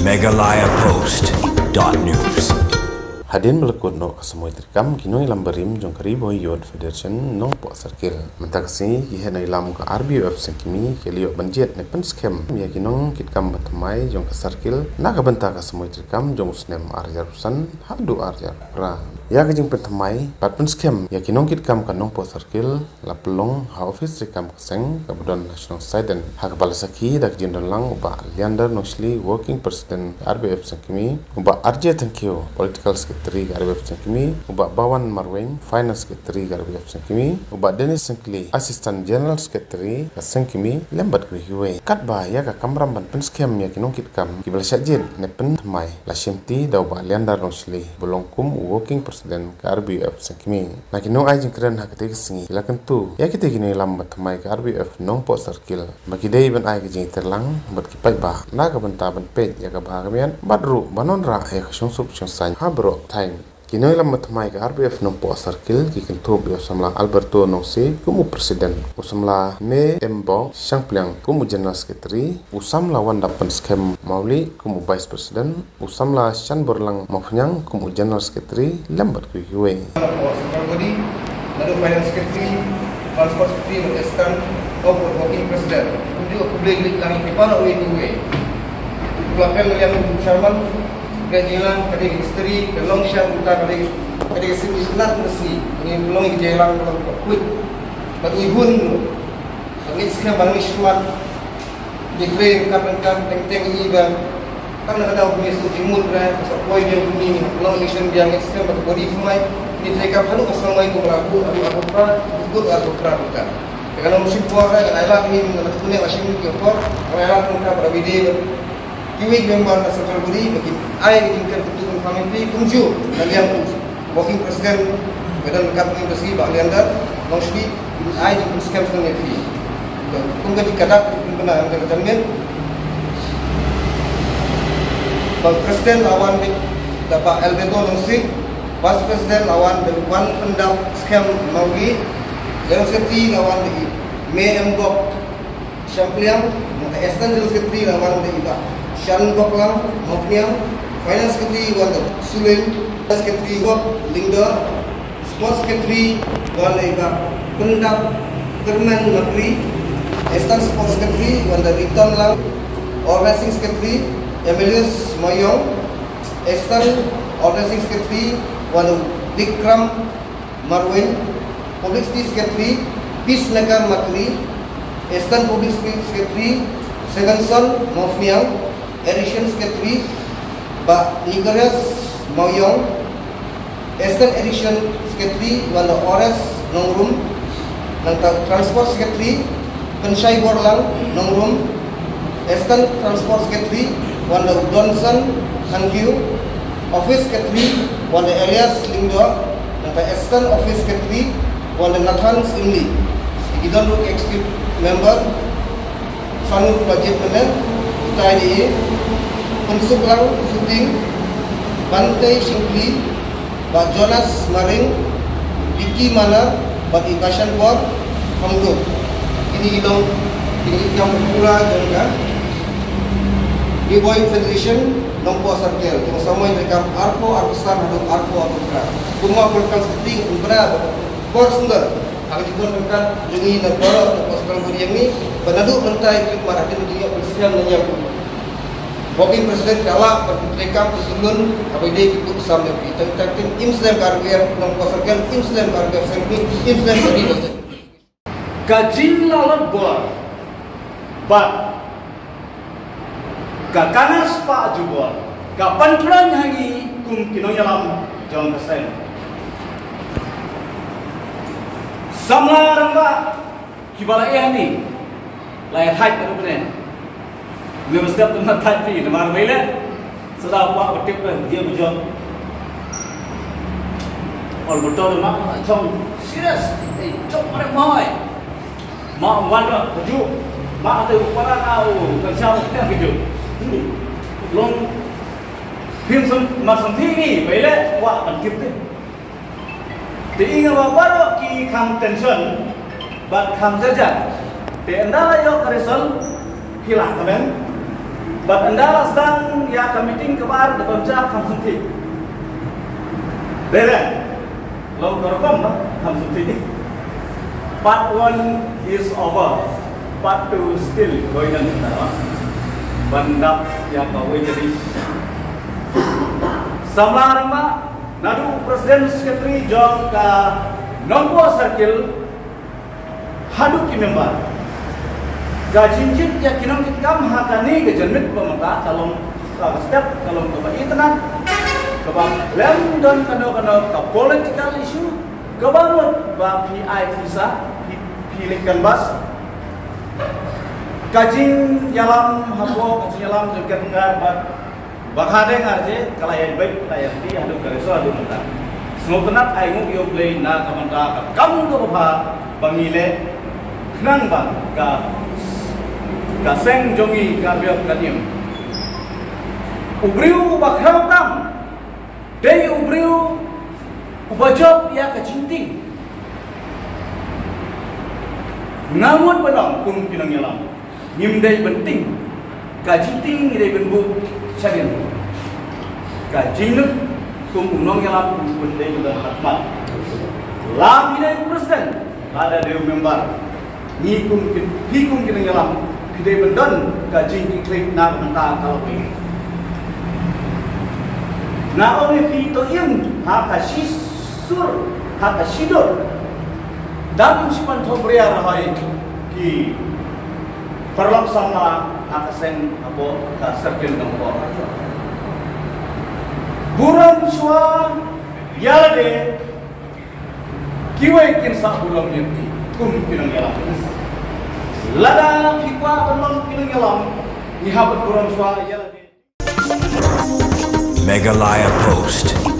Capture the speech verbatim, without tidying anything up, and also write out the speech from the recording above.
Meghalaya Post dot news. Hadien ba la kut noh ka samoi treikam, ki nongïalam barim jong ka Ri Bhoi Youth Federation Nongpoh Circle mynta ka sngi ki heh nongïalam ka R B F Sengkmie ki la ïoh ban jied ne pynskhem ïa ki nongkitkam ba thymmai jong ka circle na ka bynta ka samoi treikam jong u snem ar hajar arphew san haduh ar hajar arphew phra. Ïa ka jingpynthymmai bad pynskhem ïa ki nongkitkam ka Nongpoh Circle la pynlong ha ophis treikam ka seng kaba don ha shnong Saiden, ha kaba la sakhi da ka jingdon lang u Bah Leander Nongshli, Working President ka R B F Sengkmie, u Bah R J Thangkhiew, Political Secretary ka R B F Sengkmie, u Bah Bawan Marwein, Finance Secretary ka R B F Sengkmie, u Bah Dennis Syngkli, Assistant General Secretary ka Sengkmie, lem bad kiwei kiwei. Katba ïa ka kamram ban pynskhem ïa ki nongkitkam kiba la shah jied ne pynthymmai la shimti da u Bah Leander Nongshli ba long kum u Working President ka R B F Sengkmie. Na ki nongai jingkren ha katei ka sngi ki la kyntu ïa kitei ki nongïalam ba thymmai ka R B F Nongpoh Circle ba ki dei ban ai ka jingïatreilang bad ki paidbah na ka bynta ban peit ïa ka bha ka miat bad ruh ban wanrah ïa ka shongsuk shongsaiñ ha baroh thaiñ. Ki nongïalam ba thymmai ka R B F Nongpoh Circle ki kynthup ïa u samla Alberto Nongsiej kum u President, u samla Me Embok Shangpliang kum u General Secretary, u samla Wandap Pynskhem Mawlieh kum u Vice President, u samla Shanborlang Mawphniang kum u General Secretary lem bad kiwei kiwei. Naduh Finance Secretary, Transport Secretary, Assistant, Working President. Kumjuh khublei khublei lang ïa ki para uwei pa uwei. Khublei pynlong ïa u Chairman, ka jingïalang ka dei ka history, ka long sha uta ka dei ka dei ka sngi itynnad ka sngi. Ngi long ïa ka jingïalang ka long ka khuid. Bad ngi bun. Bad ngi skhem ba ngi smat. Ngi trei ryngkat ryngkat teng teng ïa i ba tang na ka daw ngi sngewthuh jingmut re, ka sa poi biang kumne, ngi long election biang, ngi skhem ba ka body thymmai ngi treikam haduh ka samoi kum la buh haduh arphew phra, buh arphew phra ryngkat. Te ka long shim por re, ka la ai lad hi na ka bynta ka shim ki por, ka la ai lad ryngkat bad la bide bad kiwei ki member na central body ba ki ai ka jingkren kyntu kynpham ïa phi kumjuh na liang u Working President, ka don ryngkat u President Bah Leander Nongshli, ai jingpynskhem sngewthuh ïa phi. Kum ka jingkyrkhu ka jingpynbna ka jingmut. Bah President la wan da Bah Alberto Nongsiej, Vice President la wan da Wan Pyndap Skhem Mawlieh, General Secretary la wan da i Me Embok Shangpliang, nangta Assistant General Secretary la wan da i Bah Shanboklang Mawphniang, Finance Secretary wan da Sulen, Secretary Bob Lyngdoh, Sports Secretary wan da i Bah Pyndap Kyrmen Makri, Assistant Sports Secretary wan da Riton Lang, Organizing Secretary Emilius Mayong, Assistant Organizing Secretary wan da Bikram Marwin, Publicity Secretary Peacemaker Makri, Assistant Publicity Secretary Seganson Mawphniang, Addition Secretary Bah Nicholas Mawiong, Assistant Addition Secretary wan da Ores Nongrum, nangta Transport Secretary Pynshai Borlang Nongrum, Assistant Transport Secretary wan da Donson Thangkhiew, Office Secretary wan da Elias Lyngdoh, nangta Assistant Office Secretary wan da Nathan Singli. Ki don ruh ki executive member, Sanur Pajit Mene, Itai Dee, Pynsuklang Suting, Bantei Shingpli, Bah Jonas Maring, Vicky Manar, bad i Bashan Bor Hongdo. Kine ki long, kine ki kam pura jong ka Ri Bhoi Federation Nongpoh Circle, jong samoi jong ka arphew arphew san haduh arphew arphew phra. Kumba pyrkhat sdang pynbna bor sngewbha ha ka jingdon ryngkat jong ngi na baroh na Nongpoh Circle Body jong ngi, ba naduh mynta ïa ki mat hadien jong ngi pynskhem na ïa u Working President ka lah ban treikam ka shlur, haba ïadei bad u sam ïa u. Tang tang im slem ka R B F Nongpoh Circle, im slem ka R B F Sengkmie, im slem ka Ri Bhoi. Ka jinglalot bor bad ka kane spah jubor ka pynpra ha ngi kum ki nongïalam jong ka seng. Samla rangbah kiba la ïa ni la ïa thait ka rup ne. Ngi mesti ap tempat thait pi namar bai le. Sada ba tip le dia bujot. Ol motor ma chong serious. Eh, chong mare mai. Ma wan ra ju. Ma te para na u kan sa u kan ju. Long phim sun ma sun thi ni bai le wa kan tip te. Te ïa nga ba baroh ki kham tension bad kham jajak. Te ynda la ïoh ka result ki lah kmen. Bad ynda la sdang ïa ka meeting kaba ar da bam ja kham sngewthuh. Dei re. Long ka rukom ba kham sngewthuh. Part one is over. Part two still going on. Ban dap ïa kawei ka dei. Samla Rangbah, naduh President Secretary jong ka Nongpoh Circle, haduh ki member. Ka jingjit ïa ki nongkitkam ha kane ka janmiet ba mynta ka long ka step, ka long kaba itynnad, kaba lem don kano kano ka political issue, kaba mut ba phi ai pisa, phi, phi leh canvass. Ka jingïalam hapoh, ka jingïalam jong ka tengkar ba Ba ka dei nga je, ka la ïa beit, ka la ïa ti, haduh ka reso, haduh mynta. Sngewtynnat ai nguh ïa U Blei na ka bynta ka kam kaba bha ba ngi leh, khnang ba ka, ka seng jong ngi ka biang ka niam. U briew uba khraw tam, dei u briew uba jop ïa ka jingtieng. Nga mut ban ong kum ki nongïalam, ngim dei ban tieng. Ka jingtieng ngi dei ban buh shadien. Ka jingngeit kum u nongïalam kum u dei ban don ha khmat. La ngi dei u president, lada dei u member. Ngi kum ki, phi kum ki nongïalam, phi dei ban don ka jingkitkhlieh na ka bynta ka lawei. Nga ong ïa phi to im ha ka shisur, ha ka shidur. Dang shi pynthut bria rahoi ki paralok samla ha ka seng hapoh ka circle Nongpoh. Burom shuwa ïa lade, kiwei kin sa burom ïa phi kum ki nongïalam. Lada phi kwah ban long ki nongïalam, ngi hap ban burom shuwa ïa lade. Meghalaya Post.